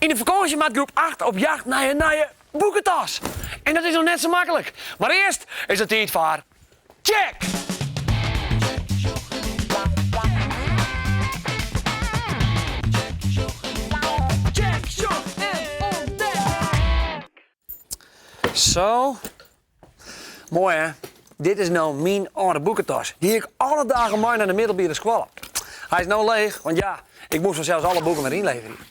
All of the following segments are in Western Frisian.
Yn de fakânsje moat groep 8 op jacht nei in nije boeketas. En dat is noch net sa maklik. Mar earst is it tiid foar Tsjek! Tsjek, sjoch en ûntdek! Zo. Moai hè? Dit is no myn âlde boeketas. Dy hie ik alle dagen mei nei de middelbere skoalle. Hy is no leech, want ja, ik moast fansels alle boeken wer ynleverje.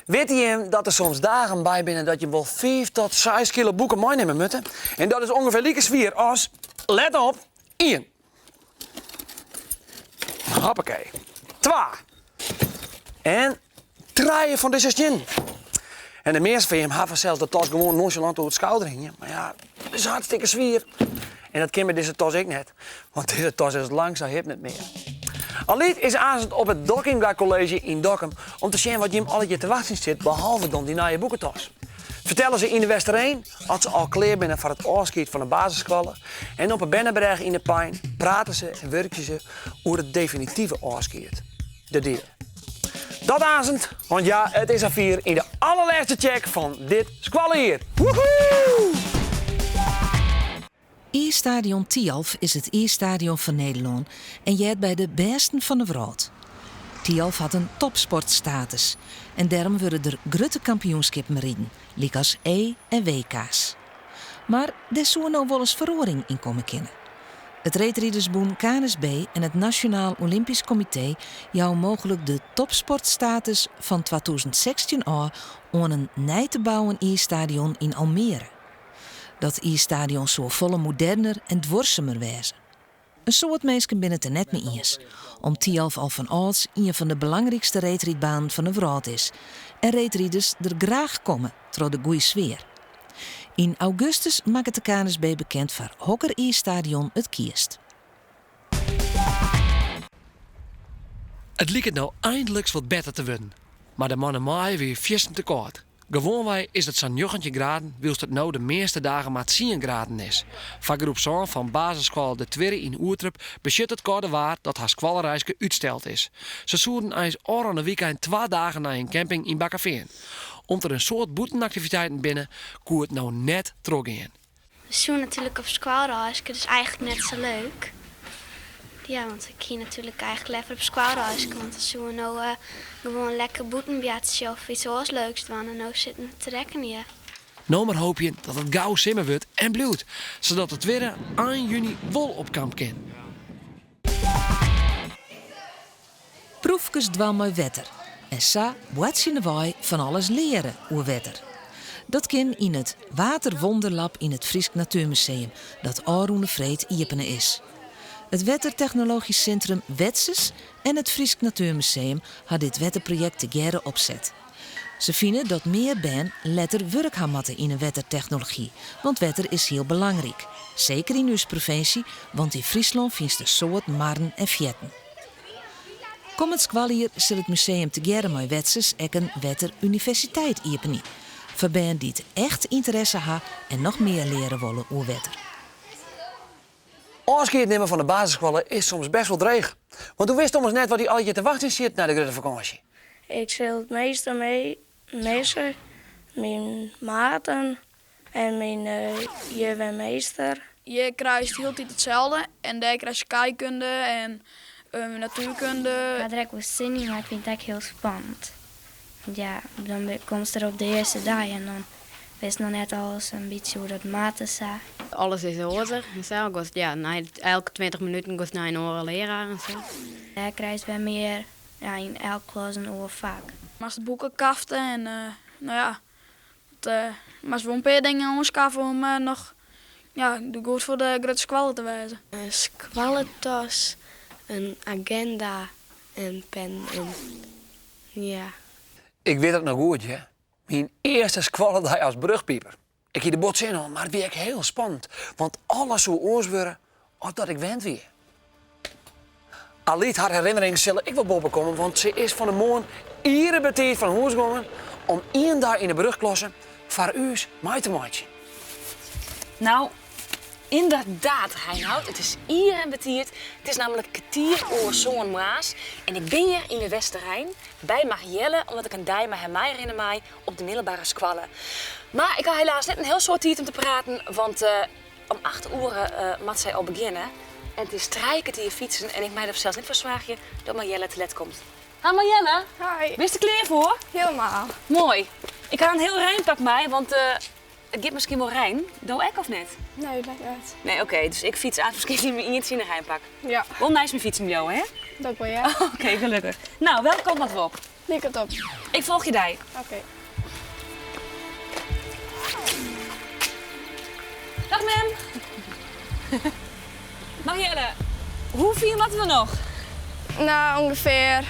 Witte jim dat der soms dagen by binne dat je wol 5 tot 6 kilo boeken meinimme moatte? En dat is ûngefear like swier as, let op, ien. Hoppakee. Twa. En trije fan dizze stiennen. En de measte fan jim ha fansels de tas gewoan nonchalant oer it skouder hingjen. Mar ja, it is hartstikke swier. En dat kin mei dizze tas ek net, want dizze tas is lang sa hip net mear. Alyt is aanst op it Dockinga College yn Dokkum om te sjen wat jim allegear te wachtsjen stiet, behalve dan dy nije boeketas. Fertelle se yn De Westereen As se al klear binne foar it ôfskied fan de basisskoalle en op 'e Bernebrêge yn De Pein prate se en wurkje se oer it definitive ôfskied, de dea. Dat aansend, want ja, it is safier yn de allerlêste tsjek fan dit skoallejier. Woehoe! Iisstadion Thialf is it iisstadion fan Nederlân en heart by de bêsten fan de wrâld. Thialf hat in topsportstatus en dêrom wurde der grutte kampioenskippen riden, lykas E en WK's. Mar dêr soe no wolris feroaring yn komme kinne. It reedridersbûn KNSB en it Nasjonaal Olympysk Komitee jouwe mooglik de topsportstatus fan 2016 ôf oan in nij te bouwen iisstadion yn Almere. Dat iisstadion soe folle moderner en duorsumer wêze. In soad minsken binne it der net mei iens, om't Thialf al fan âlds ien fan de belangrykste reedrydbanen fan de wrâld is en reedriders der graach komme troch de goeie sfear. Yn augustus makket de KNSB bekend foar hokker iisstadion it kiest. It liket no einliks wat better te wurden, mar de moanne maaie wie fierstente kâld. Gewoanwei is it sa'n 19 graden, wylst it no de measte dagen mar tsien graden is. Foar groep sân fan basisskoalle De Twirre yn Oerterp besjut it kâlde waar dat har skoalreiske útsteld is. Se soenen eins ôfrûne wykein twa dagen nei in camping yn Bakkefean. Om't der in soad bûtenaktiviteiten binne, koe it no net trochgean. We soene natuerlik op skoalreiske, dus eigentlik net sa leuk. Ja, want ik hie natuerlik eigentlik leaver op skoalreiske, want dan soene we no gewoan lekker bûten boartsje of iets oars leuks dwaan en no sitte we te rekkenjen. No mar hoopje dat it gau simmer wurdt en bliuwt, sadat De Twirre ein juny wol op kamp kin. Proefkes dwaan mei wetter en sa boartsjendewei fan alles leare oer wetter. Dat kin yn it Waterwonderlab yn it Frysk Natuermuseum dat ôfrûne freed iepene is. It Wettertechnologysk Sintrum Wetsus en it Frysk Natuermuseum ha dit wetterprojekt tegearre opset. Se fine dat mear bern letter wurk ha moatte yn 'e wettertechnology, want wetter is hiel belangryk. Seker yn ús provinsje, want yn Fryslân fynst in soad marren en fearten. Kommend skoaljier sil it museum tegearre mei Wetsus ek in wetteruniversiteit iepenje, foar bern dy't echt ynteresse ha en noch mear leare wolle oer wetter. Ôfskied nimme fan de basisskoalle is soms best wol dreech. Want do witst ommers net wat dy allegear te wachtsjen stiet nei de grutte fakânsje. Ik sil it measte misse, myn maten en myn juf en meester. Hjir krijst hieltyd itselde en dêr krijst skeikunde en natuerkunde. Ik ha der ek wol sin yn, mar ik fyn it ek hiel spannend. Want ja, dan komst der op de earste dei en dan witst noch net alles in bytsje hoe dat moat en sa. Alles is oarder en sa. Goest, ja, nei elke 20 minuten goest nei in oare learaar en sa. Dêr krijst wer mear, ja, yn elk klas in oar fak. Moatst boeken kafte en no ja, moatst wol in pear dingen oanskaffe om noch ja, goed foar de grutte skoalle te wêzen. In skoalletas, in agenda en pen en ja. Ik wit it noch goed, hear. Myn earste skoalledei as brugpieper. Ik hie der bot sin oan, mar it wie ek hiel spannend, want alles soe oars wurde as dat ik wend wie. Alyt har herinnerings sille ek wol boppe komme, want se is fan 'e moarn iere betiid fan hûs gongen om ien dei yn 'e brugklasse foar ús mei te meitsjen. No, Ynderdaad, Reinout, it is ier en betiid. It is nammentlik kertier oer sânen moarns en ik bin hjir yn de Westerein by Mariëlle omdat ik in dei mei har meirinne mei op de middelbere skoalle. Mar ik ha helaas net in hiel soad tiid om te praten, want om acht oere moat sy al begjinne en it is trije kertier fytsen en ik mei der sels net foar soargje dat Mariëlle te let komt. Ha Mariëlle! Hi! Bist der klear foar? Hielendal. Moai. Ik ha in hiel reinpak mei, want it giet miskien wol reinen. Do ek of net? Nee, net net. Nee, oké. Dus ik fyts aanst miskien yn myn ientsje yn in reinpak. Ja. Wol neist myn fytsen bliuwe, hè? Dat wol, ja. Oké, gelokkich. No, welke kant moatte we op? Dy kant op. Ik folgje dy. Oké. Dag mem. Mariëlle, hoe fier moatte we noch? No, ûngefear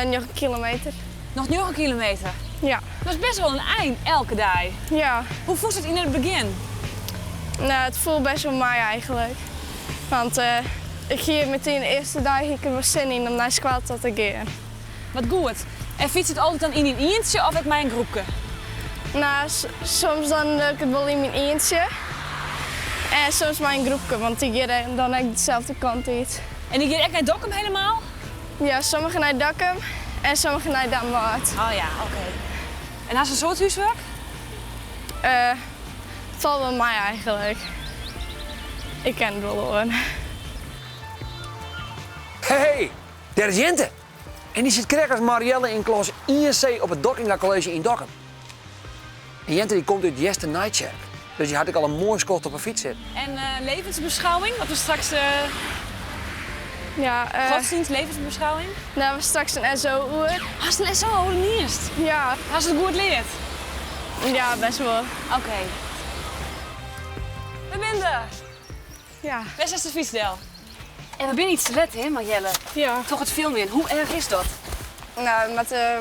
njoggen kilometer. Noch njoggen kilometer? Ja. Dat is best wol in ein, elke dei. Ja. Hoe fûnst it yn it begjin? No, it foel best wol mei eigentlik. Want ik hie metien de earste dei hie ik der wol sin yn om nei skoalle ta te gean. Wat goed. En fytst it altyd dan yn dyn ientsje of ek mei in groepke? No, soms dan doch ik it wol yn myn ientsje. En soms mei in groepke, want dy gean dan ek deselde kant út. En dy gean ek nei Dokkum helemaal? Ja, sommigen nei Dokkum en sommigen nei Damwâld. Oh ja, oké. En hast in soad húswurk? It falt wol mei eigentlik. Ik kin it wol oan. Hey, dêr is Jinte! En dy sit krekt as Mariëlle yn klas 1C op it Dockinga College yn Dokkum. En Jinte dy komt út Easternijtsjerk, dus dy hat ek al in moai skoft op 'e fyts sitten. En levensbeschouwing, wat we straks. Ja, Godsdienst, levensbeschouwing? No, we straks in SO oer. Hast in SO oer de earst? Ja. Hast it goed leard? Ja, best wol. Oké. We binne der! Ja. Wêr setst de fyts del? En we binne iets te let, hè, Marjelle? Ja. Troch it filmjen. Hoe erch is dat? No, we moatte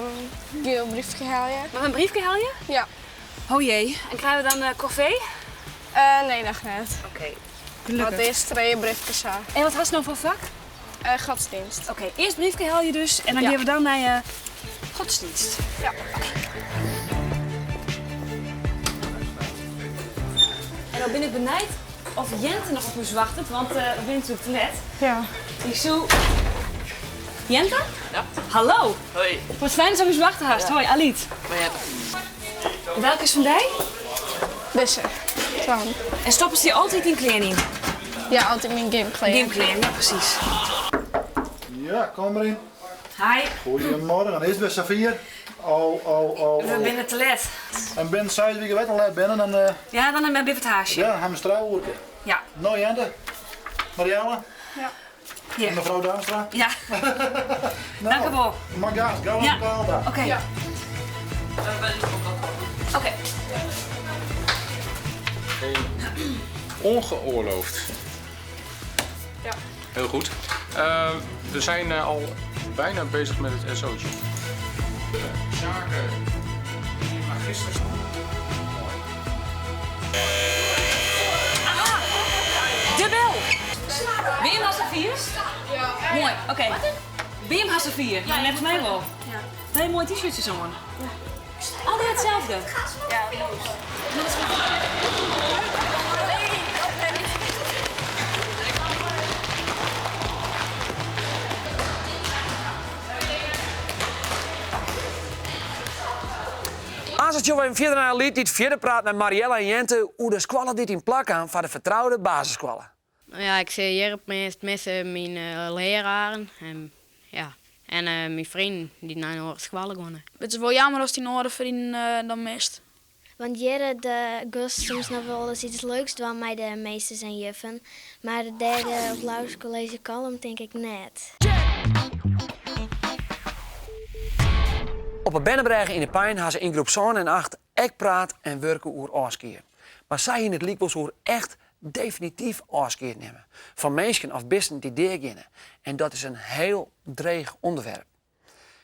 in giel briefke helje. Moatte we in briefke helje? Ja. Oh jee. En krije we dan koffie? Nee, noch net. Oké. Want earst trije briefkes ha. En wat hast no foar fak? Godsdienst. Oké, earst briefke helje dus en dan Ja. gean we dan nei godsdienst. Ja. Oké. En dan bin ik benijd oft Jente noch op ús wachtet, want we binne natuerlik te let. Ja. Ik soe. Jente? Ja. Hallo. Hoi. Wat fijn dat je op ús wachte hast. Ja. Hoi, Aliet. Welke is fan dy? Dizze. Twan. En stoppest dy altyd dyn klean yn? Ja, altyd myn gymklean. Gymklean, ja presys. Ja, kom mar yn. Hi. Goedemorgen, is it wer safier? Oh, oh, oh, We oh. binne te let. En binnen seis wike wer te let binnen, dan... Uh, ja, dan hebben we het haasje. Ja, dan hebben we een trouwoerke. Ja. Nou Jente, Marielle. Ja. Ja. En mevrouw Damstra. Ja. nou, Dank u wel. Mag gas, gauw Ja. ja. Oké. Ja. Oké. Ongeoorloofd. Ja. Heel goed. We zijn al bijna bezig met het SO'tje. Zaken die magisters. Aha! De bel! Wie hem hast vier? Ja. Mooi, oké. Wie hem hast vier? Ja, net als mij wel. Ja. Heel mooi t-shirtjes aan. Altijd hetzelfde. Ja. As it jo even fierder nei Aliet dy't fierder praat mei Mariëlle en Jente oer de skoalle dy't yn plak kaam foar de fertroude basisskoalle. No ja, ik sit hjir it meast misse myn leararen en ja, en myn freonen dy't nei in oare skoalle geane. It is wol jammer ast dyn âlde freonen dan mist. Want hjir de gast soms noch wolris iets leuks dwaan mei de meesters en juffen, mar dêr op Lauwers College Kollum tink ik net. Op 'e Bernebrêge yn 'e Pein ha se yn groep sân en acht ek praat en wurke oer ôfskie. Mar sy hiene it lykwols oer echt definityf ôfskied nimme fan minsken of bisten dy't deageane. En dat is in hiel dreech ûnderwerp.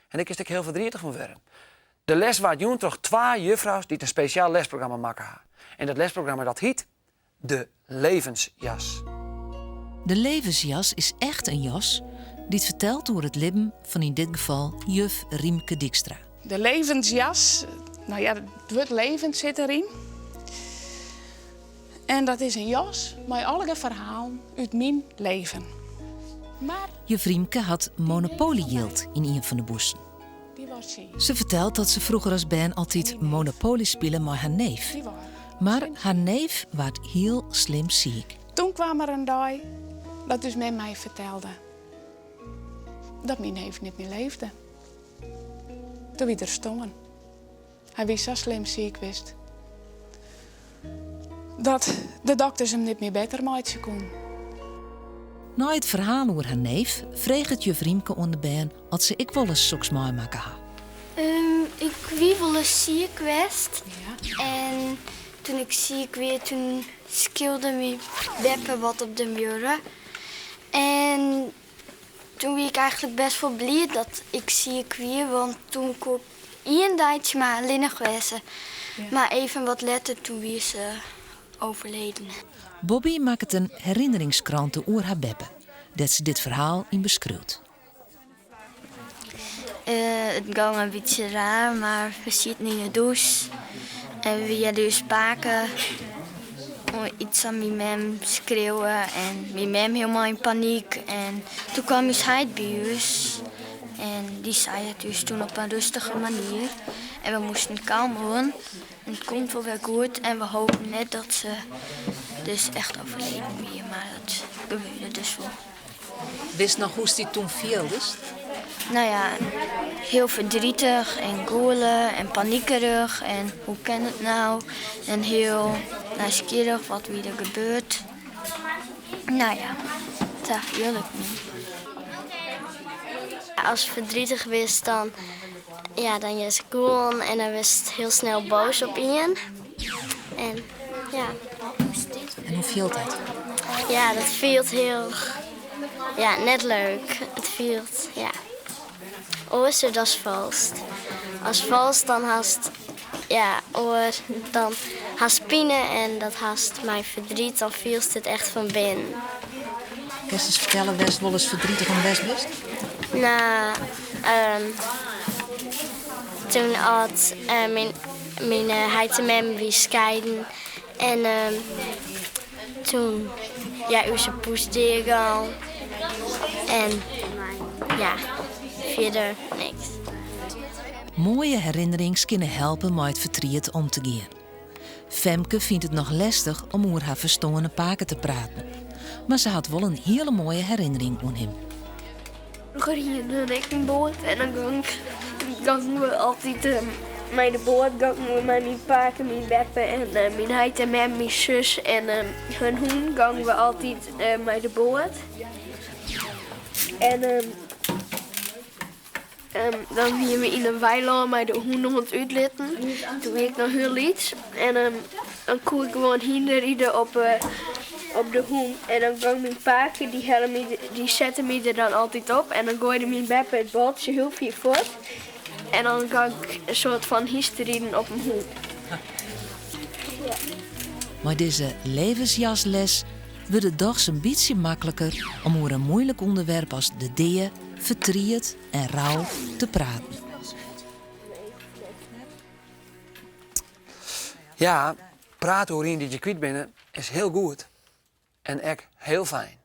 En dêr kinst ek hiel verdrietig fan wurde. De les waard jûn troch twa juffrou's dy't in spesjaal lesprogramma makke ha. En dat lesprogramma dat hyt De Levensjas. De Levensjas is echt in jas dy't fertelt oer it libben fan yn dit gefal juf Riemke Dykstra. De levensjas, no ja, it wurd leven sit deryn. En dat is in jas mei allegear ferhalen út myn leven. Mar. Juf Riemke hat Monopoly-jild yn ien fan de bûsen. Se fertelt dat se froeger as bern altyd Monopoly spile mei har neef. Mar har neef waard hiel slim siik. Toen kwam der in dei dat ús mem my fertelde dat myn neef net mear leefde. Toen wie er stoarn. Hy wie sa slim siik west dat de dokters him net mear better meitsje koenen. Nei it ferhaal oer har neef freget juf Riemke oan de bern oft se ek wolris soks meimakke ha. Ik wie wolris siik west en toen ik siik wie toen skildere myn beppe wat op de muorre en Toen wie ik eigenlik best wol bliid dat ik siik wie, want toen koe ik ien deitsje mar allinnich wêze. Mar even wat letter toen wie se overleden. Bobby makket in herinneringskrante oer har beppe, dêr't se dit ferhaal yn beskriuwt. It gong in bytsje raar, mar we sieten yn 'e dûs en we hearden ús pake iets oan myn mem skreauwe en myn mem hielendal yn panyk. En toen kwam ús heit by ús en dy sei it ús toen op in rustige manier. En we moasten kalm oan en it komt wol wer goed en we hopen net dat se dus echt overleden wie, mar dat gebeurde dus wol. Witst noch hoe'tst dy toen fieldest? No ja, hiel verdrietig en gûle en paniekerig en hoe kin it no? En hiel nijsgjirrich wat wie der gebeurd. No ja, sa fielde ik my. Ast verdrietig bist dan, ja, dan giest gûlen en dan wurdst hiel snel boas op ien. En ja. En hoe fielt dat? Ja, dat fielt hiel, ja, net leuk. It fielt, ja, oars as falst. As falst dan hast, ja, oar, dan hast pine en dat hast mei verdriet, dan fielst it echt fan binnen. Kinst ris fertelle wêr'tst wolris verdrietig om west bist? No, toen at myn Myn heit en mem wie skeiden en toen ja ús poes deagong en ja fierder niks. Moaie herinnerings kinne helpe mei it fertriet om te gean. Femke fynt it noch lestich om oer har ferstoarne pake te praten, mar se hat wol in hiele moaie herinnering oan him. Froeger hiene we ek in boat en dan gongen we altyd mei de boat gongen we mei myn pake, myn beppe en myn heit en mem, myn sus en hun hûn gongen we altyd mei de boat. En dan wiene we yn in weilân mei de hûn oan it útlitten. Toen wie ik noch hiel lyts en dan koe ik gewoan hynderride op op de hûn. En dan gong myn pake, dy helle my, dy sette my der dan altyd op en dan goaide myn beppe it boltsje hiel fier fuort. En dan gong ik in soart fan hynsteriden op in hûn. Mei dizze levensjasles wurdt it dochs in bytsje makliker om oer in muoilik ûnderwerp as de dea, fertriet en rou te praten. Ja, prate oer ien dy't je kwyt binne is hiel goed en ek hiel fijn.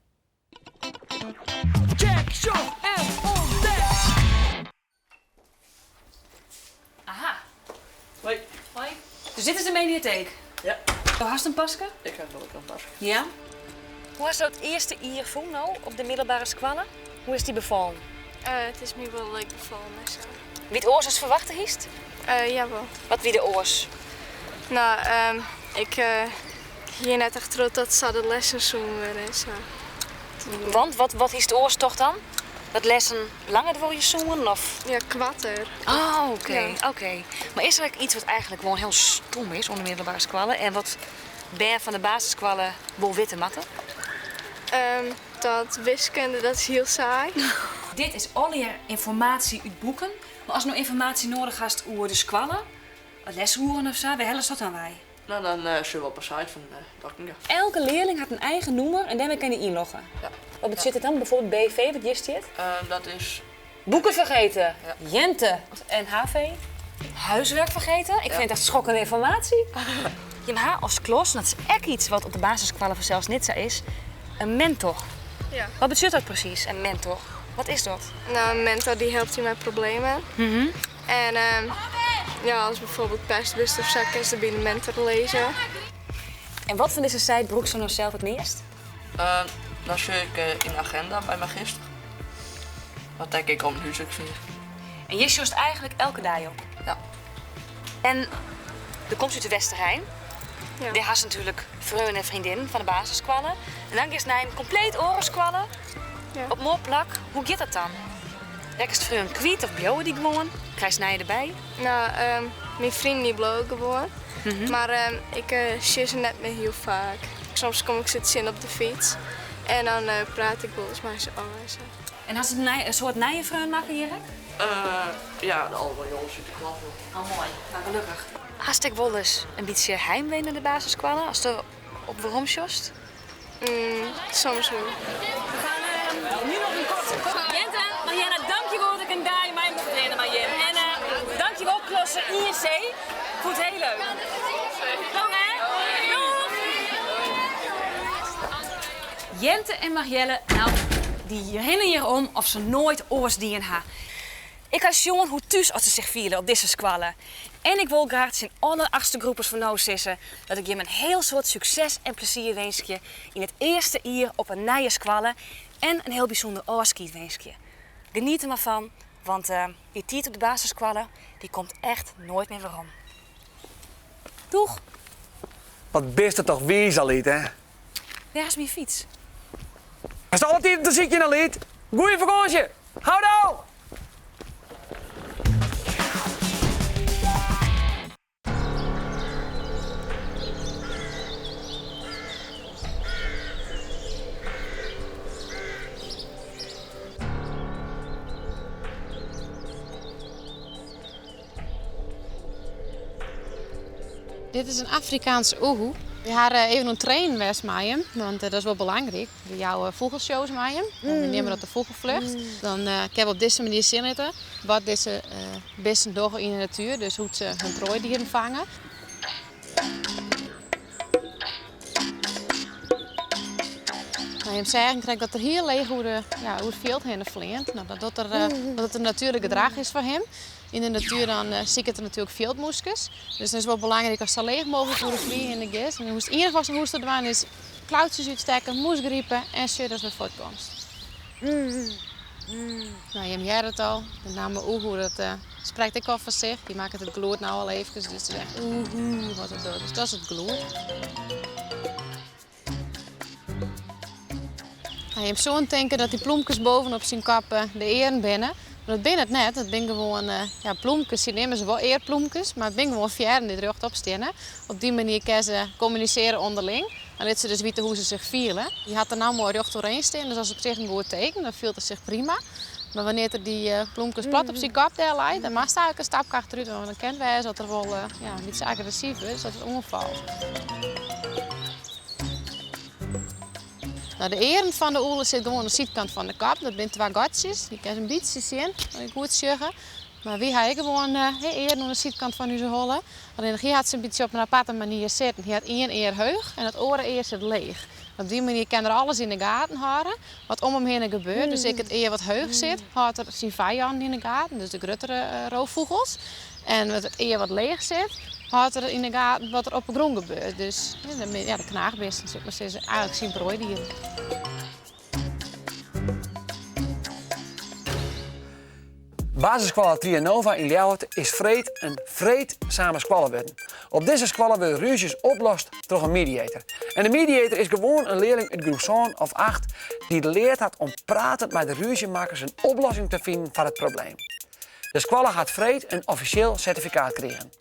Check, sjoch en ûntdek! Aha. Hoi. Hoi. Dus dit is de mediateek? Ja. Do hast in paske? Ik ha wol in paske. Ja. Hoe hast do it earste jier fûn no op de middelbere skoalle? Hoe is it dy befallen? It is my wol leuk befallen en sa. Wie it oars as ferwachte hiest? Jawol. Wat wie der oars? No, ik hie net echt troch dat sa de lessen soene wurde en sa. Want, wat, wat hiest oars tocht dan? Dat lessen langer duorje soenen of? Ja, koarter. Oh, oké, oké. Mar is der ek iets wat eigenlik gewoan hiel stom is oan de middelbere skoalle en wat bern fan de basisskoalle wol witte moatte? Dat wiskunde, dat is hiel saai. Dit is allegear ynformaasje út boeken, mar ast no ynformaasje noadich hast oer de skoalle, lesoeren of sa, wêr hellest dat dan wei? No, dan sjogge we op 'e site fan Dockinga. Elke learling hat in eigen nûmer en dêrmei kin hy ynlogge. Ja. Wat betsjut dit dan? Bijvoorbeeld BV, wat hjir stiet? Dat is. Boeken vergeten. Jente. En HV? Huiswerk vergeten. Ik vind het echt schokkende informatie. Jim ha as klas, en dat is ek iets wat op de basisskoalle fansels net sa is, in mentor. Ja. Wat betsjut dat presys, in mentor? Wat is dat? Nou, een mentor die helpt je met problemen. En ja, as bijvoorbeeld pest bist of sa, kinst der by de mentor lizze. En wat fan dizze site brûkst no sels it meast? Dan sjoch ik yn de agenda by Magister. Dat dêr kin ik al myn húswurk fine. En hjir sjochst eigenlik elke dei op? Ja. En do komst út de Westerein. Ja. Dêr hast natuerlik freonen en freondinnen fan de basisskoalle. En dan giest nei in kompleet oare skoalle. Ja. Op in oar plak. Hoe giet dat dan? Rekkest freonen kwyt of bliuwe dy gewoan? Krijst nije derby? Nou, myn freonen dy bliuwe gewoan. Mar ik sjoch se net mear hiel faak. Soms kom ik se tsjin op de fyts en dan praat ik wolris mei se ôf en sa. En hast in soad nije freonen makke hjir ek? Ja, de allegear jonges út de klas wol. Oh moai, nou gelokkich. Hast ek wolris in bytsje heimwee nei de basisskoalle ast der op werom sjochst? Soms wol. We gaan nu noch in kort Jente, Marianne, dankjewol dat ik in dei mei mocht rinne mei jim. En dankjewol klasse 1C. Fûn it hiel leuk. Doeg hè! Doeg! Jente en Marielle, nou, dy rinne hjir om of se noait oars dien ha. Ik ha sjoen hoe thús oft se sich fiele op dizze skoalle. En ik wol graach tsjin alle achtste groepers fan no sizze dat ik jim in hiel soad sukses en plezier winskje yn it earste jier op in nije skoalle en in hiel bysûnder ôfskied winskje. Geniet der mar fan, want dy tiid op de basisskoalle dy komt echt noait mear werom. Doeg! Wat bist der toch wiis, Alyt, hè? Wêr is myn fyts? Hast alle tiid om te sykjen, Alyt. Goeie fakânsje! Houdoe! Dit is in Afrikaanse oehoe. We ha even oan it trainen west mei him, want dat is wol belangryk. We jouwe fûgelshows mei him. We neame dat de fûgelflucht. Dan kinne we op dizze manier sjen litte wat dizze bisten dogge yn de natuer, dus hoe't se hun proaidieren fange. Nou, jim seagen krekt dat er hiel leech oer de, ja, oer it fjild hinne fleant. Nou, dat docht er, dat it in natuerlik gedrach is foar him. Yn de natuer dan siket er natuerlik fjildmûskes. Dus dan is it wol belangryk ast sa leech mooglik oer de flier hinne giest. En it iennige watst hoechst te dwaan is klautsjes útstekke, mûs gripe en sjoch datst wer fuortkomst. Nou, jim hearre it al, de namme oehoe dat sprekt ek al foar sich. Dy makket it gelûd no al eefkes, dus it is echt oehoe wat it docht. Dus dat is it gelûd. Nou, jim soenen tinke dat dy plûmkes bovenop syn kop de earen binne, mar dat binne it net. It binne gewoan ja, plûmkes, sy neame se wol earplûmkes, mar it binne gewoan fearren dy't rjochtop steane. Op dy manier kinne se kommunisearje ûnderling. Dan litte se dus witte hoe't se sich fiele. Hy hat der no moai rjocht oerein stean, dus dat is op sich in goed teken. Dan fielt er sich prima. Mar wannear't er dy plûmkes plat op syn kop del leit, dan moatst eigenlik in stapke achterút, want dan kin it wêze dat er wol ja, in bytsje agressyf wurdt, dus dat er oanfalt. Nou, de earen fan de ûle sit gewoan oan de sydkant fan de kop. Dat binne twa gatsjes. Dy kinst in bytsje sjen, as je goed sjogge. Mar wy ha ek gewoan earen oan de sydkant fan ús holle. Allinnich hy hat se in bytsje op in aparte manier sitten. Hy hat ien ear heech en it oare ear sit leech. Op dy manier kin er alles yn de gaten hâlde wat om him hinne gebeurt. Dus ek it ear wat heech sit, hâldt er syn fijannen yn de gaten, dus de gruttere roofvûgels. En it ear wat leech sit, hâldt er yn de gaten wat der op de grûn gebeurt. Dus ja, de knaachbisten, sil ik mar sizze, eigenlik syn proaidieren. Basisskoalle Trianova yn Ljouwert is freed in freedsame skoalle wurden. Op dizze skoalle wurde rúzjes oplost troch in mediator. En de mediator is gewoan in learling út groep sân of acht dy't leard hat om pratend mei de rúzjemakkers in oplossing te finen foar it probleem. De skoalle hat freed in offisjeel sertifikaat krigen.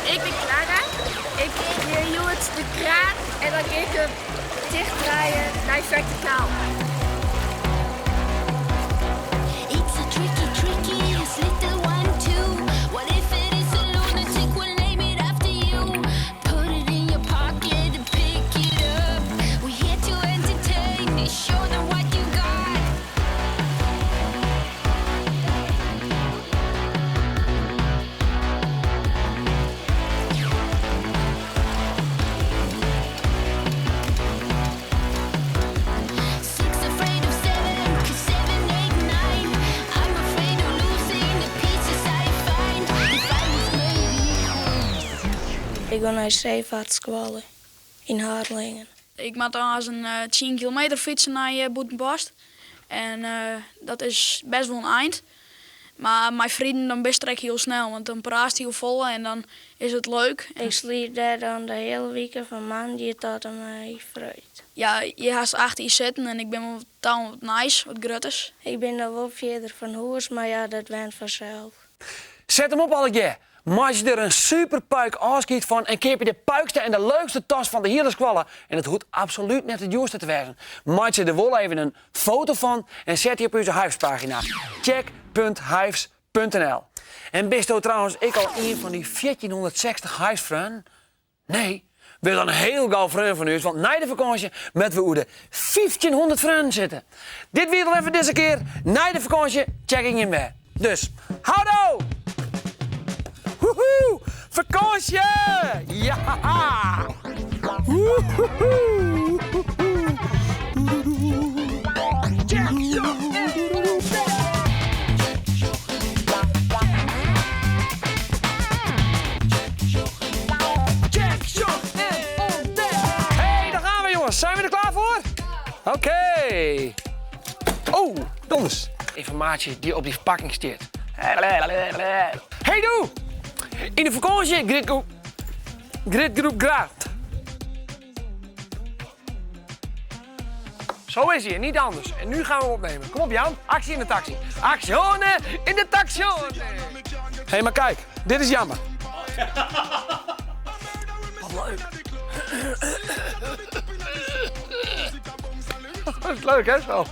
Ik bin Clara. Ik gean hjoed de kraan en dan gean ik him tichtdraaien nei fertikaal. It's a tricky, tricky, little one too. What if it is a lunatic? We'll name it after you. Put it in your pocket and pick it up. We're here to entertain, show them what you got. Ik gean nei Seevaartskoalle yn Harlingen. Ik moat dan as in tsien kilometer fytse nei Bûtenpost en dat is best wol in eind. Mar mei freonen dan bist der ek hiel snel, want dan praatst hiel folle en dan is it leuk. Ik sliep dêr dan de hiele wike fan moandei tot en mei freed. Ja, hjir hast 8 jier sitten en ik bin wol ta oan wat nijs, wat grutters. Ik bin dan wol fierder fan hûs, mar ja, dat went fansels. Set him op allegear! Meitsje der in superpuik ôfskied fan en keapje de puikste en de leukste tas fan de hiele skoalle. En it hoecht absolút net de djoerste te wêzen. Meitsje der wol even in foto fan en set dy op ús Hyves-pagina, check.hyves.nl. En bisto trouwens ek al ien fan dy 1460 Hyves-freonen? Nee? Wurd dan hiel gau freon fan ús, want nei de fakânsje moatte we oer de 1500 freonen sitte. Dit wie it al foar dizze kear. Nei de fakânsje check ik jim wer. Dus, houdoe! Woehoe! Fakânsje! Ja! Woehoe! Check, Check, sjoch en ûntdek! Hey, daar gaan we jongens. Zijn we er klaar voor? Oké. Oh, donders. Ynformaasje dy't op dy ferpakking stiet. Hey doe! Yn de fakânsje Gritgroep Graat. Zo is hij en niet anders. En nu gaan we opnemen. Kom op Jan, actie in de taxi. Actione in de taxi. Hé, hey, maar kijk, dit is jammer. Wat leuk. Dat is leuk hè zo.